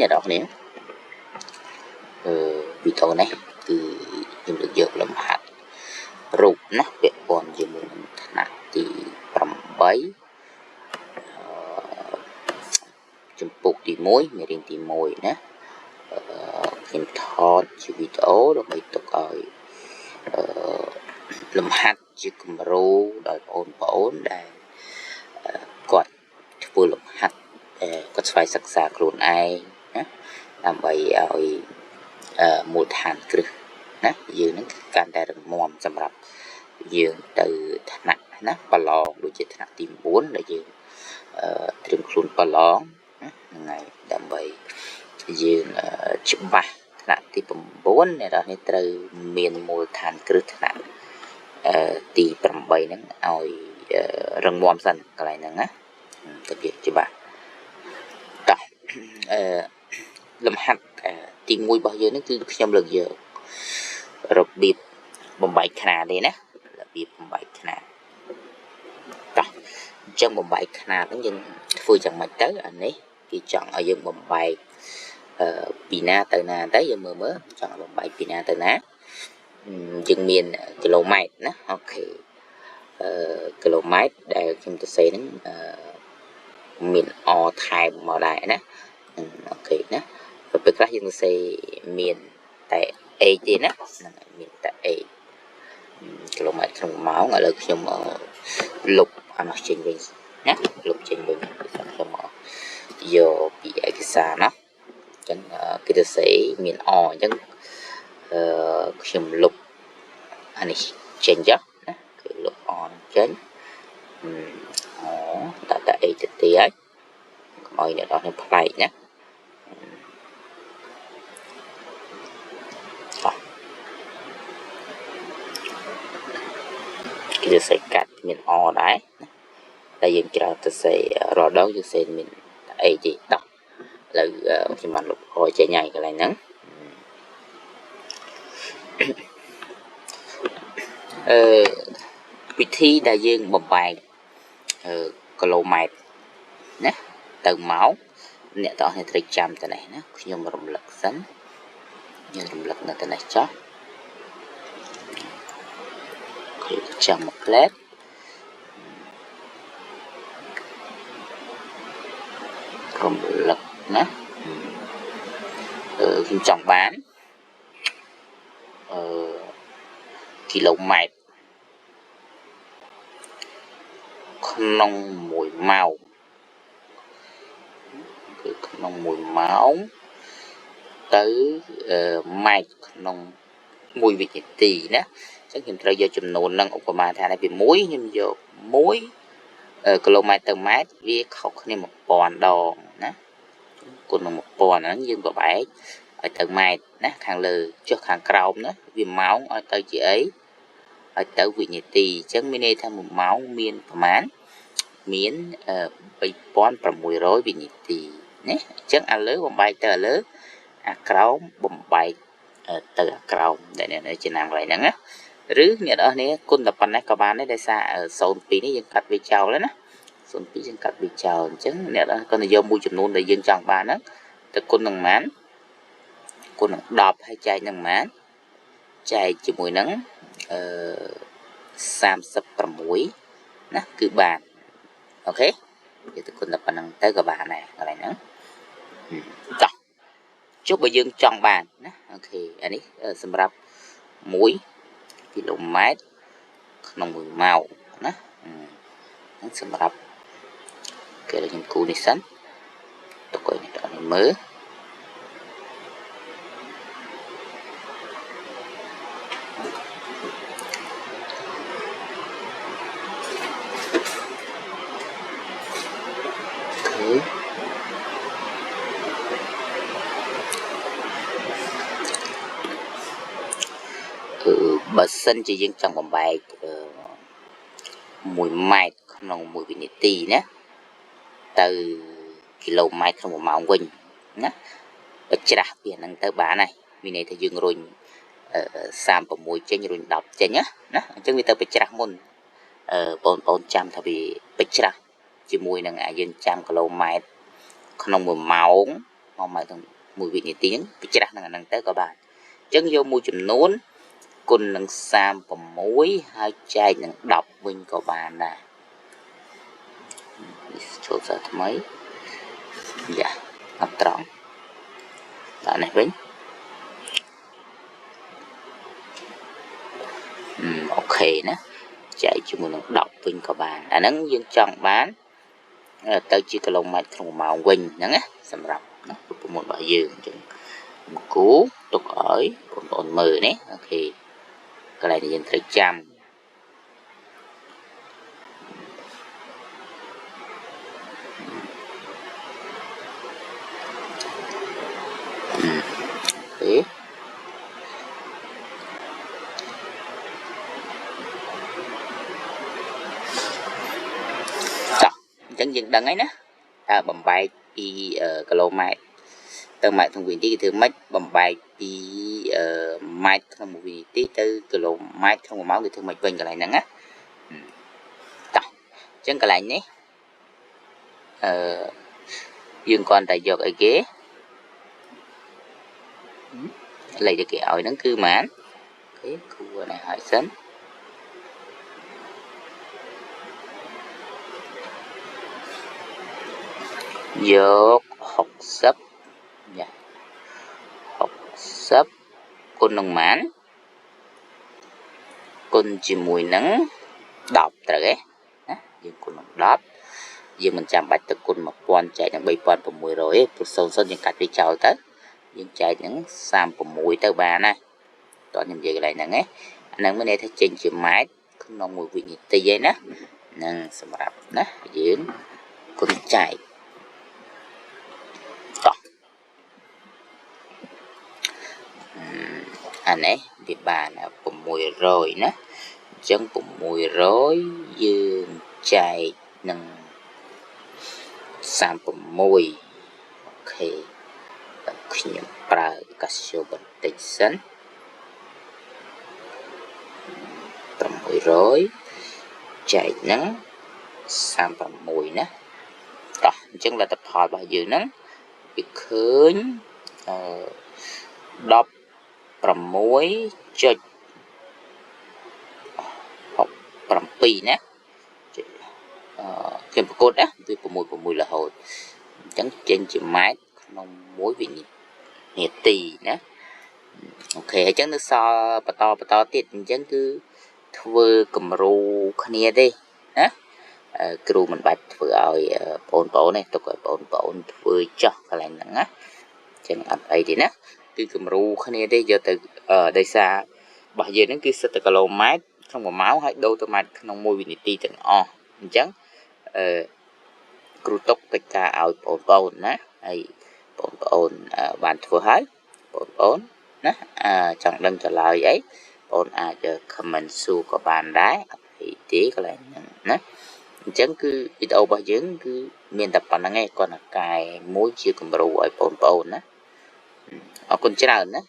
អ្នកនរគ្នាអឺវីដេអូនេះគឺខ្ញុំលើកយកលំហាត់រូបណាពាក់ព័ន្ធជាមួយនឹងថ្នាក់ទី8ជំពូកទី1មេរៀនទី1ណាខ្ញុំថតជាវីដេអូដើម្បីទុកឲ្យលំហាត់ជាគំរូដល់បងប្អូនដែលគាត់ធ្វើលំហាត់គាត់ស្វែងសិក្សាខ្លួនឯងណាដើម្បីឲ្យមូលដ្ឋានគ្រឹះណាយើងនឹងកាន់តែរឹងមាំសម្រាប់យើងទៅថ្នាក់ណាប្រឡងដូចជាថ្នាក់ទី9ដែលយើងត្រៀមខ្លួនប្រឡងហ្នឹងហើយដើម្បីយើងច្បាស់ថ្នាក់ទី9អ្នកនរនេះត្រូវមានមូលដ្ឋានគ្រឹះថ្នាក់ទី8ហ្នឹងឲ្យរឹងមាំសិនកន្លែងហ្នឹងណាទៅវាច្បាស់តោះអឺលំហាត់ទី1របស់យើងនេះគឺខ្ញុំលើកយករបៀបបំបែកខ្នាតទេណារបៀបបំបែកខ្នាតតោះអញ្ចឹងបំបែកខ្នាតហ្នឹងយើងធ្វើយ៉ាងម៉េចទៅអានេះគេចង់ឲ្យយើងបំបែកពីណាទៅណាទៅយើងមើលមើលចង់បំបែកពីណាទៅណាយើងមានគីឡូម៉ែត្រណាអូខេគីឡូម៉ែត្រដែលខ្ញុំទៅសេហ្នឹងមានអថែមមកដែរណាអូខេណាពេលខ្លះយើងទៅសេមានតែ h ទេណាហ្នឹងមានតែ h គីឡូម៉ែត្រក្នុងម៉ោងឥឡូវខ្ញុំលុបអានោះចេញវិញណាលុបចេញវិញខ្ញុំយកពីឯកសារណាអញ្ចឹងគេទៅសេមានអអញ្ចឹងខ្ញុំលុបអានេះចេញចុះណាគឺលុបអចេញអូតតែ h ទៅទីហើយកុំឲ្យអ្នកនរខ្ញុំប្លែកណាគេទៅសេកាត់មានអដែរតែយើងច្រើនទៅសេរាល់ដងយើងសេមានអីទេតោះឥឡូវខ្ញុំបានលុបអចេញហើយកន្លែងហ្នឹងអឺវិធីដែលយើងបំបែកគីឡូម៉ែត្រណាទៅម៉ោងអ្នកទាំងអស់គ្នាត្រូវចាំទៅនេះណាខ្ញុំរំលឹកសិនយើងរំលឹកនៅទៅនេះចុះខ្ញុំចាំមួយផ្លែតរំលឹកណាខ្ញុំចង់បានគីឡូម៉ែត្រក្នុង1ម៉ោងគឺក្នុង1ម៉ោងទៅម៉ែត្រក្នុង1វិនាទីណាអញ្ចឹងខ្ញុំត្រូវយកចំនួននឹងឧបមាថាពី1ខ្ញុំយក1គីឡូម៉ែត្រទៅម៉ែត្រវាខុសគ្នា1000ដងណាគុណនឹង1000ហ្នឹងយើងប្របែកឲ្យទៅម៉ែត្រណាខាងលើចុះខាងក្រោមណាវាម៉ោងឲ្យទៅជាអីឲ្យទៅវិនាទីអញ្ចឹងមានន័យថា1ម៉ោងមានប្រមាណមាន3600វិនាទីណាអញ្ចឹងអាលើបំបែកទៅអាលើអាក្រោមបំបែកទៅអាក្រោមដែលអ្នកនៅចំណាំកន្លែងហ្នឹងណាឬអ្នកនរនេះគុណតែប៉ុណ្ណេះក៏បានដែរដោយសារ02នេះយើងកាត់វាចោលហើយណា02យើងកាត់វាចោលអញ្ចឹងអ្នកនរគាត់ទៅយកមួយចំនួនដែលយើងចង់បានហ្នឹងទៅគុណនឹងប៉ុន្មានគុណនឹង10ហើយចែកនឹងប៉ុន្មានចែកជាមួយនឹង36ណាគឺបានអូខេយើងទៅគុណតែប៉ុណ្្នឹងទៅក៏បានដែរកន្លែងហ្នឹងតោះចុះបើយើងចង់បានណាអូខេអានេះសម្រាប់1គីឡូម៉ែត្រក្នុង1ម៉ោងណាហ្នឹងសម្រាប់គេឲ្យខ្ញុំគូនេះសិនទុកឲ្យអ្នកនរមើលបើសិនជាយើងចង់បំបែក1ម៉ែត្រក្នុង1វិនាទីណាទៅគីឡូម៉ែត្រក្នុង1ម៉ោងវិញណាបើច្រាស់ពីហ្នឹងទៅបានហើយមានន័យថាយើងរុញ36ចេញរុញ10ចេញណាអញ្ចឹងវាទៅបច្រាស់មុនបងប្អូនចាំថាវាបច្រាស់ជាមួយនឹងអាយើងចាំគីឡូម៉ែត្រក្នុង1ម៉ោង មកម៉ែត្រក្នុង1វិនាទីហ្នឹងពិច្រាស់នឹងអាហ្នឹងទៅក៏បានអញ្ចឹងយកមួយចំនួនគុណនឹង36ហើយចែកនឹង10វិញក៏បានដែរចូលសារថ្មីយ៉ាអត់ត្រង់ដាក់នេះវិញអូខេណាចែកជាមួយនឹង10វិញក៏បានអាហ្នឹងយើងចង់បានទៅជាគីឡូម៉ែត្រក្នុង1ម៉ោងវិញហ្នឹងណាសម្រាប់ណារូបមន្តរបស់យើងអញ្ចឹងគូទុកឲ្យបងប្អូនមើលនេះអូខេកន្លែងនេះយើងត្រូវចាំអូខេតោះអញ្ចឹងយើងដឹងហើយណាតើបំបែកពីគីឡូម៉ែត្រទៅម៉ែត្រក្នុងវិនាទីគេធ្វើម៉េចបំបែកពីម៉ែត្រក្នុង1វិនាទីទៅគីឡូម៉ែត្រក្នុង1ម៉ោងគេធ្វើម៉េចវិញកន្លែងហ្នឹងណាតោះអញ្ចឹងកន្លែងនេះយើងគ្រាន់តែយកអីគេលេខដែលគេឲ្យហ្នឹងគឺប៉ុន្មានអូខេគួរនេះឲ្យសិនយក60យ៉ា60គុណនឹងប៉ុន្មានគុណជាមួយនឹង10ត្រូវទេណាយើងគុណនឹង10យើងមិនចាំបាច់ទៅគុណ1000ចែកនឹង3600ទេព្រោះ00យើងកាត់វាចោលទៅយើងចែកនឹង36ទៅបានណាតោះខ្ញុំនិយាយកន្លែងហ្នឹងឯងអាហ្នឹងមានន័យថាចេញជាម៉ែត្រក្នុង1វិនាទីឯណានឹងសម្រាប់ណាយើងគុណចែកតោះអានេះវាបាន600ណាអញ្ចឹង600យើងចែកនឹង36អូខេខ្ញុំប្រើកាស៊ីយ៉ូបន្តិចសិន600ចែកនឹង36ណាតោះអញ្ចឹងលទ្ធផលរបស់យើងហ្នឹងវាឃើញ16.67ណាខ្ញុំប្រកួតណាគឺ6 6រហូតអញ្ចឹងចេញជាម៉ែត្រក្នុង1វិនាទីណាអូខេអញ្ចឹងនៅសល់បន្តទៀតអញ្ចឹងគឺធ្វើគំរូគ្នាទេណាគ្រូមិនបាច់ធ្វើឲ្យបងប្អូនទេទុកឲ្យបងប្អូនធ្វើចោះកន្លែងហ្នឹងណាអញ្ចឹងអត់អីទេណាគឺគំរូគ្នាទេយកទៅដោយសាររបស់យើងហ្នឹងគឺសិតតែគីឡូម៉ែត្រក្នុង1ម៉ោងហើយដូរទៅម៉ែត្រក្នុង1វិនាទីទាំងអស់អញ្ចឹងគ្រូទុកកិច្ចការឲ្យបងប្អូនណាហើយបងប្អូនបានធ្វើហើយបងប្អូនណាចង់ដឹងចម្លើយអីបងអាច comment សួរក៏បានដែរអត់អីទេកន្លែងហ្នឹងណាអញ្ចឹងគឺវីដេអូរបស់យើងគឺមានតែប៉ុណ្្នឹងឯងគ្រាន់តែកែមួយជាគំរូឲ្យបងប្អូនណាអរគុណច្រើនណា